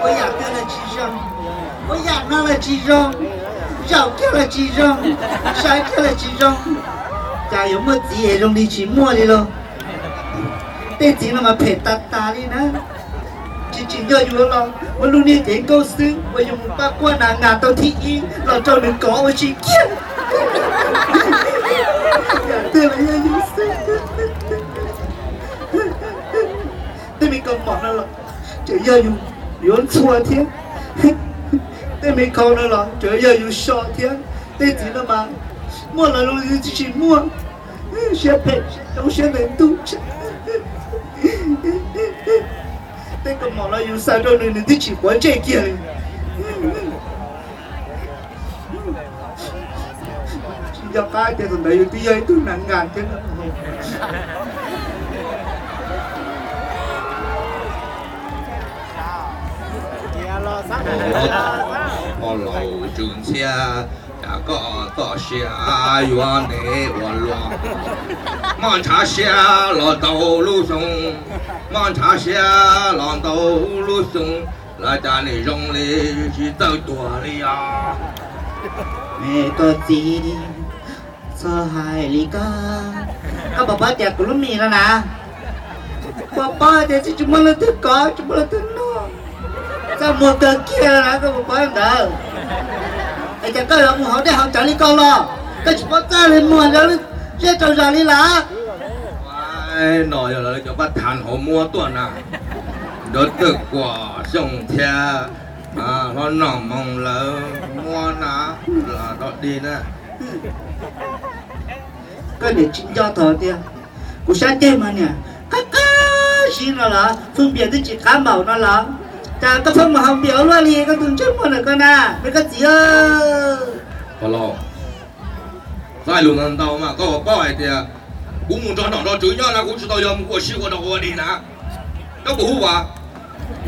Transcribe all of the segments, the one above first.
Ua yam twg los tsis zoo, ua yam no los tsis zoo, zaum kiag los tsis zoo, saib kiag los tsis zoo, cas yuav muaj txiv es zoo li tsis muaj li lauj. Tej txiv no mas phem tas tas li na. Tsis tsim nyog yus los ua lub niag cev nkauj xwb uas yus mus pab quaj nas nas tau thib ib los rau nws kov ua tsis kiag. Yam twg los yog yus xwb. Tej me kaus mom no los tseem yog yus yuav ntxhua thiab. Tej me khau no los tseem yog yus so thiab. Tej txiv no mas muaj los zoo li tsis muaj, siab phem siab coob siab ntev ntuj. Tej kaus mom no yus xa rau nws, nws twb tsis quav ntsej kiag li. Tsis nco qab tias thaum ntawd yus twb yog ib tug nas nkas thiab. Hmo laus tsw ntxhiab, cas koj txoj sia yuav ntev ua luaj. Moj ntshav siab los ntau lub xyoo, moj ntshav siab los ntau lub xyoo, los cas nim zoo li tsis txawj tuag li os. Koj txiv, txhob hais li koj. Koj puas paub tias kuv lub mis no na, puas paub tias tsis, tsis muaj leej twg kov, tsis muaj leej twg noj, txaj muag kawg kiag na, koj puas paub ntawd? Es cas koj yuav mus hauv dej hauv cawv li koj los, koj tsis paub txaj li muag zej rau zos li lawm? No yog lawv cov pab thav hauv muab tuaj na, nrov twg kuam xyoo thiab, hlob noj moo lawv muab na, los rov dig na. Koj niam tsis nco thaum tias kuv sab ceg mas niam qab qab zib no los, fwj npias twb tsis qab npaum no los, cas koj pheej mus haus npias ua luaj li koj tus ntsej muag ntawm koj na, me koj txiv. Txhob hais lus ntau ntau mas, koj puas paub hais tias kuv mus nrog nom nrog tswv nyob na, kuv tsis tau yog mus ua si ua dog ua dig na. Koj puas hu vas?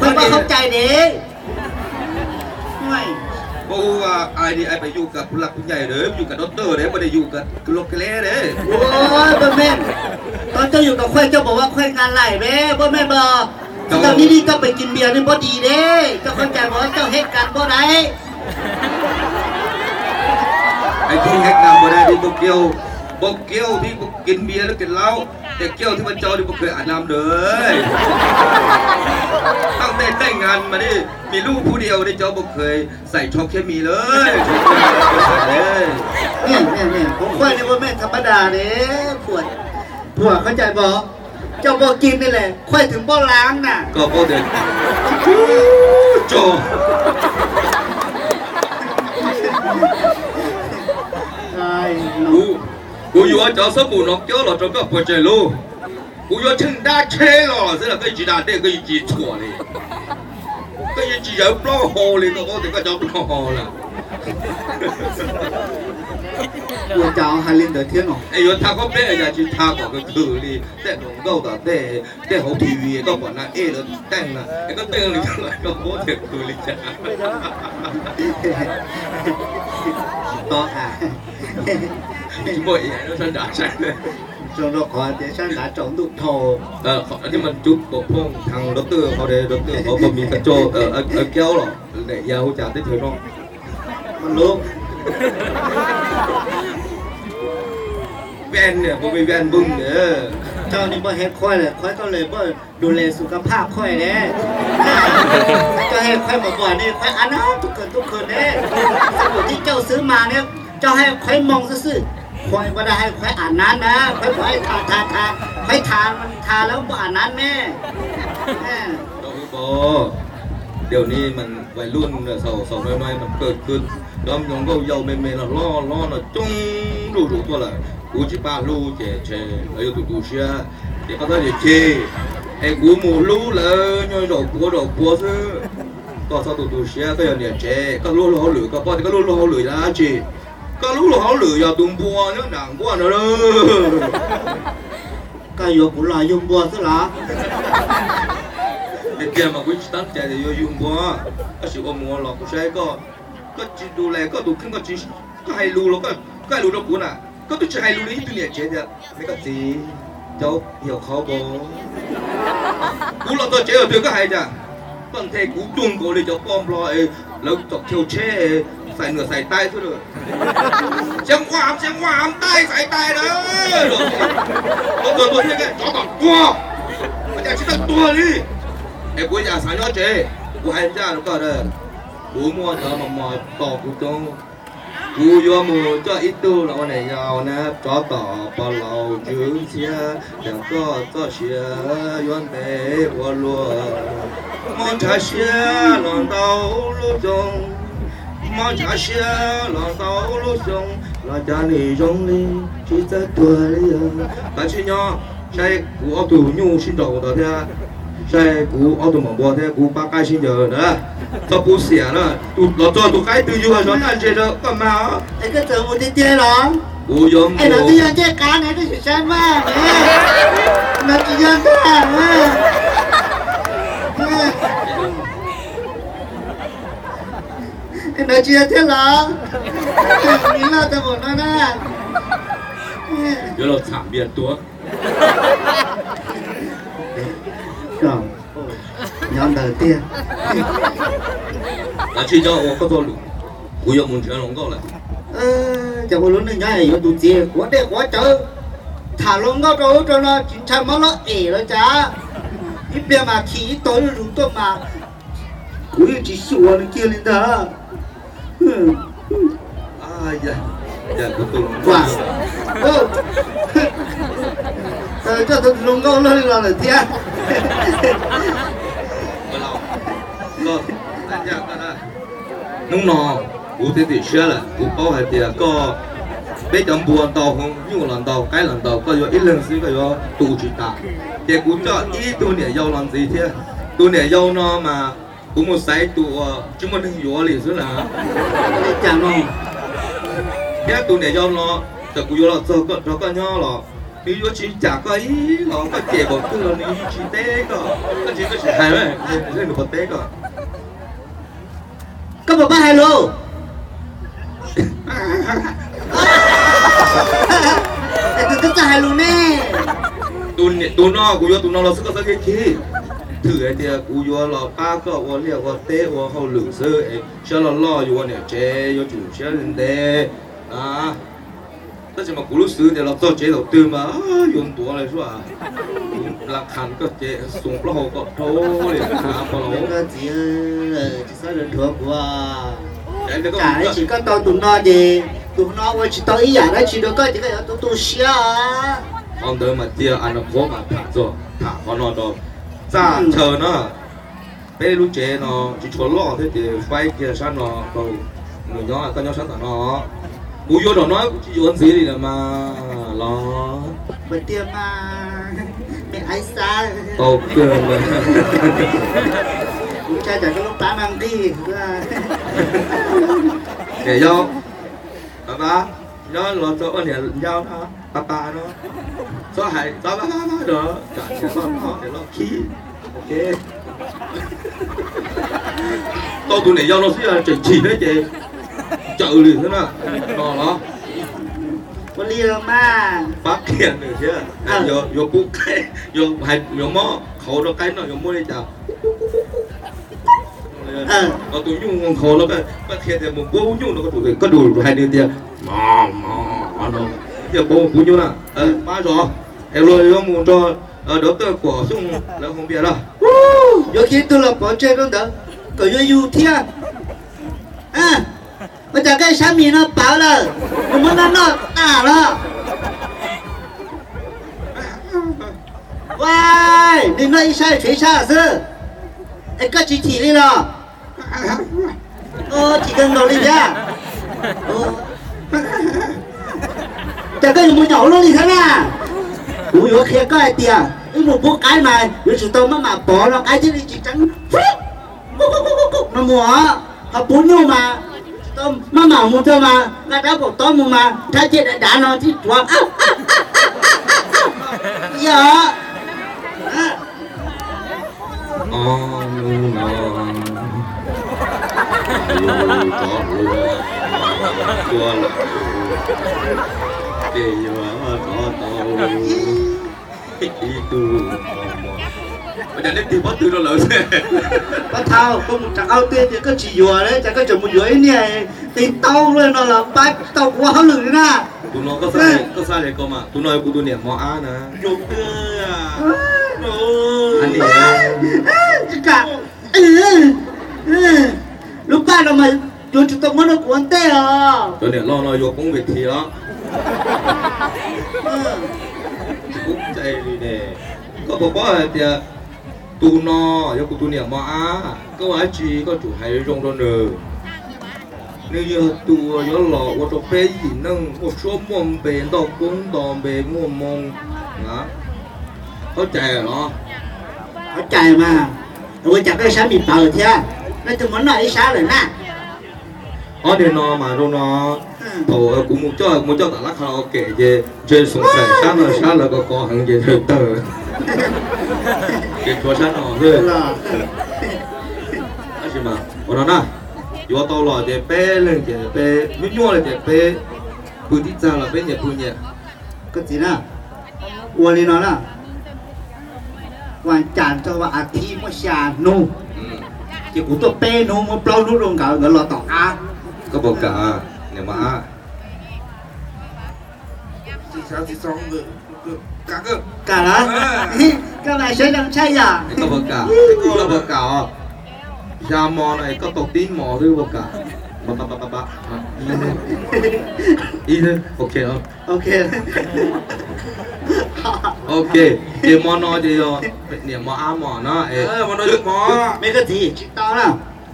Koj puas txhob cais ne? Koj hu vas ai li ai pes yus kas pus laj pus nyaij de, yus kas dov tawg de, puas de yus kas lo ke le de. Ua, poj mej, koj coj yus kas khuaj coj npaum ua khuaj nka laim de, poj mej npog. Tsis tau nib nij coj pes kis npias nij npog dis de, coj khuaj cais npaum coj hej kas npog dais. Ai thib hej kas npog dais di npog kiau, npog kiau thib npog kis npias lub kis laub, ces kiau thib npog cau di npog khees a nam de. Tau tej teej ngan mas di, mis lub phu diau di cov npog khees xais tsho khiab mis lawm. Kuv khuaj li poj mej tham mab das de, puas, puas khuaj cais npog, coj npog kis nij lawm khuaj twg npog laav na. Koj paub tias tso, kuv yuav cov xab pum no kiab los rau koj puas tsawg lub? Kuv yuav tsheej dab tsheb los xwb los koj yeej tsis da dej, koj yeej tsis txhuam li. Koj yeej tsis zawv plaub hau li, koj paub tias koj cov plaub hau lawm. Ua cas hais li ntawd thiab no? Es yuav tha koj peb yam tsis tha kom khwv khwv li, tej hluas nkauj tom tej, tej hauv T V koj pom na ej lawv teej na, es koj teej li koj paub tias khwv li cas. Tsis muaj sab nrad saib, zoo rau qhov tias sab nrad tsaus ntuj dhau. Thiab mas cub pom phooj thav rau twg qhov de, rau twg qhov pog mis tag tso, kiaub los daim ya hu cas teb chaws no. Lub ven niam pog me ven npog niam, coj nij npog he khuaj lawm, khuaj koj lawm npog du le xus kab phaj khuaj le. Coj he khuaj mos mos nij khuaj a nab tub khwv tub khwv ne. Xab pum thib cauj xwb mas ne, coj he khuaj moo xwb xwb. Khuaj npog dais he khuaj a nab na, khuaj pom tha tha tha, khuaj tha tha lawm npog a nab me. Dewv ni mas vais luj xaus xaus no mas kawg kawg, cov hluas nkauj yau me me no hlob hlob no coob zuj zus tuaj lawm, kuv tsis pab hlub ces ntshe lawv yuav tu tu siab. Ces koj txhob cem cem, es kuv mus hlub lawv nyob zaum puav zaum puav xwb. Koj txhob tu tu siab, koj yog niam tsev, koj lub luag hauj lwm, koj paub tias koj lub luag hauj lwm yog dab tsi? Koj lub luag hauj lwm yog tus npua nyob nram nkuaj no. Koj yuav kuv los yug npua xwb los? Tiag tiag mas kuv tsis tab cai tias yuav yug npua, tab sis ua mus ua los kuv saib koj, koj tsis du les koj tus kheej, koj tsis, koj hais lus los, koj hais lus rau kuv na, koj twb tsis hais lus li ib tug niam tsev tias, me koj txiv, cov yog qhov npua, kuv los txog tsev los twg koj hais cas? Koj nthe kuv cuag nkaus li cov poj nplog es lawv txom chaw tsheb, xais nws xais taib xwb. Xeeb Huam, Xeeb Huam, taib xais taib na. Tuag tuag tuag thiab, tsov tom tuag, ua cas tsis tau tuag li. Es kuv yam xav nyob tsev, kuv hais ncaj rau koj, kuv muaj cov mos mos tos kuv coob. Kuv yuav mus coj ib tug los ua niam yau na, tsov tom pog laus tswv ntxhiab, yam koj txoj sia yuav ntev ua luaj. Mob ntshav siab los ntau lub xyoo, mob ntshav siab los ntau lub xyoo, los cas nws zoo li tsis txawj tuag li. Kav tsij nyob, saib kuv ob tug nyuj sib nraus ntawd thiab, saib kuv ob tug maum npua thiab kuv pab qaib sib ncaws na. Txhob pub xiam na, los txog tus qaib twg yug zov ntaj ntseg rau koj mag. Es koj txawm mus tiag tiag los? Kuv yuav mus. Es no twb yog ncej qab ne, koj sim saib mas ne, no tsis yog ntag. Es no tsis yog thiab los? Nws loj tau npaum no na. Yuav los txham npias tuag. Nyob ntawd tiag. Kav tsij nyob ua koj txoj lus, kuv yuav mus nrhiav hluas nkauj lawm. Ces ua lub neej nyob yuav tus txiv quav dej quav cawv, tham hluas nkauj rau ub rau no tsis ntshai mob loj es los cas. Ib pliag mas khi ib tog zuj zus tuaj mas kuv yeej tsis xyuas nws kiag li ntag. Coj tus hluas nkauj luag li los lawm thiab. Hnub no kuv twb twm siab lawm, kuv paub hais tias koj, peb cov npua ntau, nyuj los ntau, qaib los ntau, koj yuav ib leeg xwb koj yuav tu tsis tas. Ces kuv coj ib tug niam yau los ntxiv thiab. Tus niam yau no mas kuv mus xaiv tus uas tsis muaj neeg yuav li xwb na. Li cas no? Thiab tus niam yau no, txawm kuv yuav los txog rau koj nyob los nws yuav tsis cam koj ib los koj cem npaum twg los nws yeej tsis teb koj. Koj tsis, koj tsis hais, nws puas teb koj? Koj puas paub hais lus? Es tus twb txawj hais lus ne. Tus no kuv yuav tus no los xwb koj txhob khib khib. Thwm hais tias kuv yuav los pab koj ua liaj ua teb ua hauj lwm xwb es siab loj loj yuav ua niam tsev yuav tsum siab ntev. Tab sis mas kuv lub xwv tias los txog tsev thaum twg mas yuav ntuav lawm xwb. Kuv la khas koj ces xoom plaub hau kom dhau li. Txiv, tsis txhob dhuav kuv. Tsam ib tsam koj tau tus no ces tus no ua tsis tau ib yam dab tsi rau koj ces koj yuav tu tu siab. Qhov ntawd mas cia a no qhuav mas tham txog tham qhov no rau txaj chaw no. Peb lub tsev no tsis tshua loj thiab ces faib kiag sab no rau nws nyob, koj nyob sab tom no. Kuv yuav zaum no kuv tsis yuav ntxiv li lawm mas los. Puas tiag mas, me aib xab. Tau kawg mas. Kuv ntshai tsam koj lub plab no nqig. Niam yau, pab pab, nyob los txog ua niam yau no, pab pab no, txhob hais txhob pab pab no, tsam niam loj no niam loj khib. Tau tus niam yau no xwb yog tseem chim thiab ces cawm lwm xwb na. No los, ua li los mas, pab qhia nws thiab, yuav pub qaib, yuav mob qhauv rau qaib noj yuav muaj li cas. Tus nyuj nqhos no, koj qhia tias mus pub nyuj no, koj tsum hais nws tias, no, no, no, pub nyuj na, pab zos, es luag yuav mus nrog doctor Kuam Xyooj lawv haus npias na. Yuav khi tug los pov tseg rau ntawd kom yuav yug thiab. Ua cas koj sab mis no pawv lawm, nws muab noj noj tas los? Ua, nws noj ib sab tshuav ib sab xwb, es koj tsis chim li los? Chim kawg nkaus li thiab. Cas koj yuav mus nyom ua luaj li thiab na? Kuv yuav qhia koj hais tias wb mus pub qaib mas yuav tsum tau maj mam pov no qaib thiaj li tsis tseeb. No mus, ho pub nyuj mas tsis tau maj mam mus txog mas nqa rab pom tob mus mas nrhab ceg dav dav no thiaj tuav. Yog, hnub no, lub tsov hluas tuaj lawm, ces yuav rov tau ib tug mos mos. Ua cas neb tig pob tw rau lawv xwb? Pab thau, koj mus rov qab hais tias koj tsis yuav li, cas koj tseem mus yuav ib niag qis taub luaj no los pab tsis tau kuv ua hauj lwm li na. Tus no koj xav, koj xav li ko mas, tus no yog kuv tus niam mos ab na. Tsis kam. Lub paj no mas yuav tsum tau muab rau kuv ua ntej os. Cov niam loj no yuav poob ves thi los. Tsis poob cai li ne. Koj puas paub hais tias tus no yog kuv tus niam mos ab, koj ua dab tsi koj tsum hais zoo rau nws. Nws yog tus uas yuav los ua rau peb yim neej muaj suab muaj npe, ntau koob nto npe muaj moo. Qhov cai los? Qhov cai mas, ua cas koj sab mis pawg thiab, no tus muab noj ib sab lawm na. Ob niag no mas zoo no, thaum kuv mus coj, mus coj tom lab karaoke ces ntshe xoom xaim sab no sab lawv ko ko heev ces ntshe tawg. Ces tshuav sab no xwb. Tab sis mas ua no na, yuav tau los ces peb leeg ces peb nyuaj nyuaj li ces peb pw tib txag los peb nyias pw nyias. Koj txiv na, ua li no na, vas cas rau vas as thiv muaj xya hnub, ces kuv tuaj peb hnub muab plaub hnub rau nkawd, nkawd los tom qab. Koj puas kam, niam mos ab? Kam lawm. Koj mas siab zoo tshaj yom. Koj puas kam? Koj puas kam os? Xya mos no es koj tau tib mos xwb puas kam? Ib, ok. Ok, ces mos no ces yog niam mos ab mos na. Mos no yog mos. Me koj txiv, tsis tau na.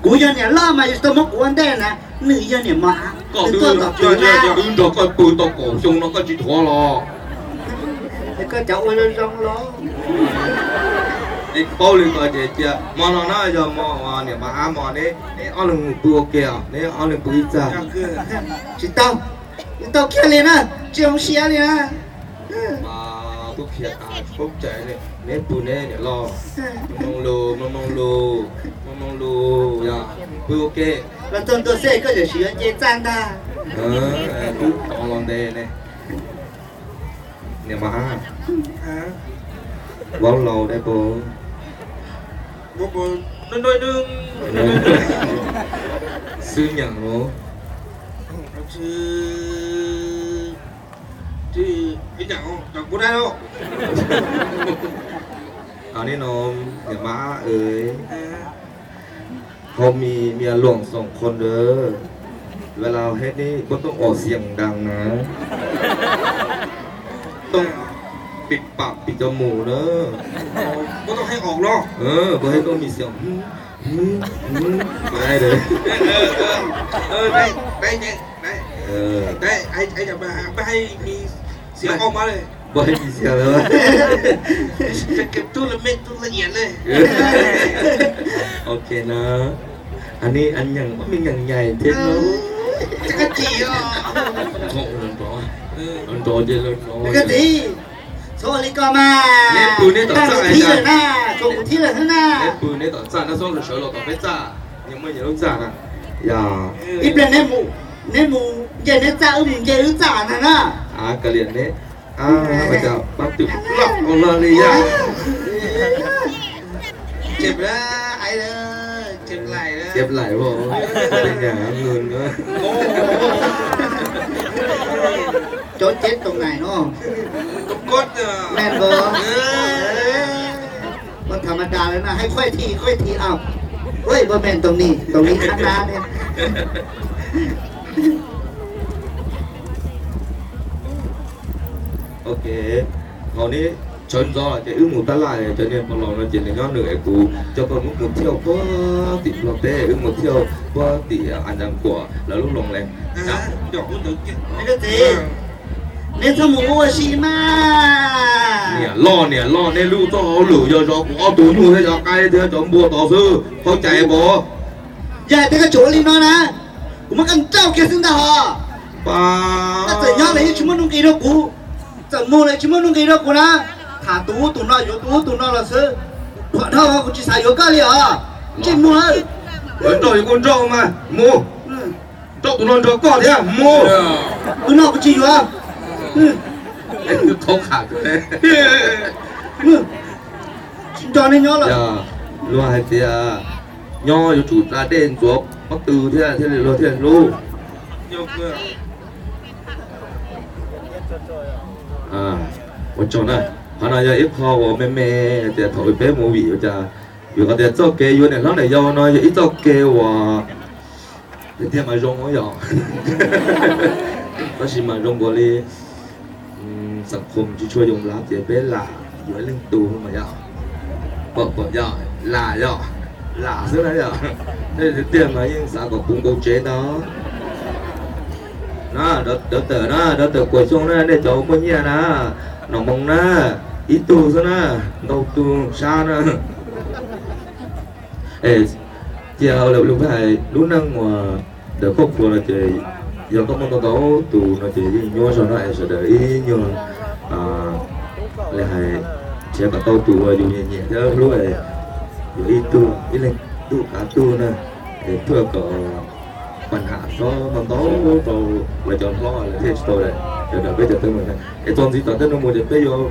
Kuv yog niam loj mas yus tau muab kuv ua ntej na. Nws yog niam mos ab, nws tuaj tom kuv na. Twb nrog koj pw tau kaum xyoo no koj tsis dhuav los? Koj cov ua zoo zoo los. Es paub li ko ces cia mos no na, yog mos niam mos ab mos ne, neb ob leeg mus pw ua ke os, neb ob leeg pw ib txaj. Tsis tau, tsis tau kiag li na, tsis zoo siab li na. Mas tub khiav tas tsis paub cai li, neb pw neb niam loj. Mloog lus, mloog lus, mloog lus, yog pw ua ke. Los txog ntua xwb koj tseem sim yuav nce txaj ntag. Twb tod los ntev ne. Niam mos ab, vauv laus dab pog. Xwb nyeem los. Hos nej no, niam mos ab, hos mis mias luam xoom khon ntawd, ua las hej nej puab tooj om xiam ntaas na, tooj pim pam pim cov mus na. Puab hej tooj mis xiam. Puab hej mis xiam lawm. Ok na. Anv nyeem, ob me nyeem nyais thiab no. Nrov ces lawv nrov. Txhob ua li ko mas. Neb pw neb tom txaj na. Neb pw neb tom txaj na, txhob sawv los tom peb txaj. Nyias muaj nyias lub txaj na. Ib pliag neb mus nce neb txaj, wb mus nce wb txaj ntag na. Kav liam neb. Pab twm loj ua luaj li yam. Ceb laim, cov ceb toom naim no. Meej npaum, ua tham mas das lawm na, hais khuaj thi khuaj thi a, ua meej toom ni toom ni khab nab ne. Ok, thaum neb sawv ntxov ces wb mus tab laj, cov niag pog laus no ces nws nyob nws es kuv coj koj mus thiauj puag tim Nplog teb, wb mus thiauj puag tim As Ncas Kuam lawv lub loos le. Neb txhob mus ua si mas. Niam loj niam loj, neb lub txoj hauj lwm yog zov kuv ob tug nyuj thiab cov qaib thiab cov npua tod xwb, paub cai pom? Yog hais tias koj tsuas ua li no na, kuv muab koj nrauj kiag xwb ntag hos. Koj txawm nyob los yeej tsis muaj nuj nqis rau kuv, txawm mus los tsis muaj nuj nqis rau kuv na. Tham tus ub tus no yuav tus ub tus no los xwb, thuam dhau kuv tsis xav yuav koj li os. Ntsej muag, nrauj yuav kuj nrauj mas mus, nrauj tus no nrog koj thiab mus. Tus no kuv tsis yuav. Tsis Cov neeg nyob lawm. Luag hais tias nyob yuav tsum da dej ntxuav pob tw thiab thiaj li luag thiaj hlub. Ua tsaug na. Qhov no yog ib qho uas me me hais tias thaum peb mus vim ua cas, vim qhov tias txoj kev yuav niam hlob niam yau no yog ib txoj kev uas tiag tiag mas zoo yom. Tab sis mas zoo nkaus li xam khom tsis tshua yoo lav ces peb lam yuav ib leeg tug mas yom. Pom pom yom, lam yom, lam xwb na yom. Tiag tiag mas yeej xav kom puv nqus tsev ntag. No, dov tawm na, dov tawm Kuam Xyooj na, nej cov muaj nyiaj na, Nom Moos na, ib tug xwb na, ntau tug sab na. Cia lus hais lub neej uas ntawm koj khua no ces yog koj muaj ntau ntau tus no ces yeej nyuaj zog no es sawv daws ib nyuag li hais nrhiav kom tau tus uas yus nyiam nyiam thiab hlub, yuav ib tug, ib leeg tug kav tug na, es thiaj kom pas ham xob ntau ntau rau lawv cov hlob lawv thiaj tsis tau, sawv daws peb cov teeb meem na. Es txog ntxiv tom tej no mus ces peb yuav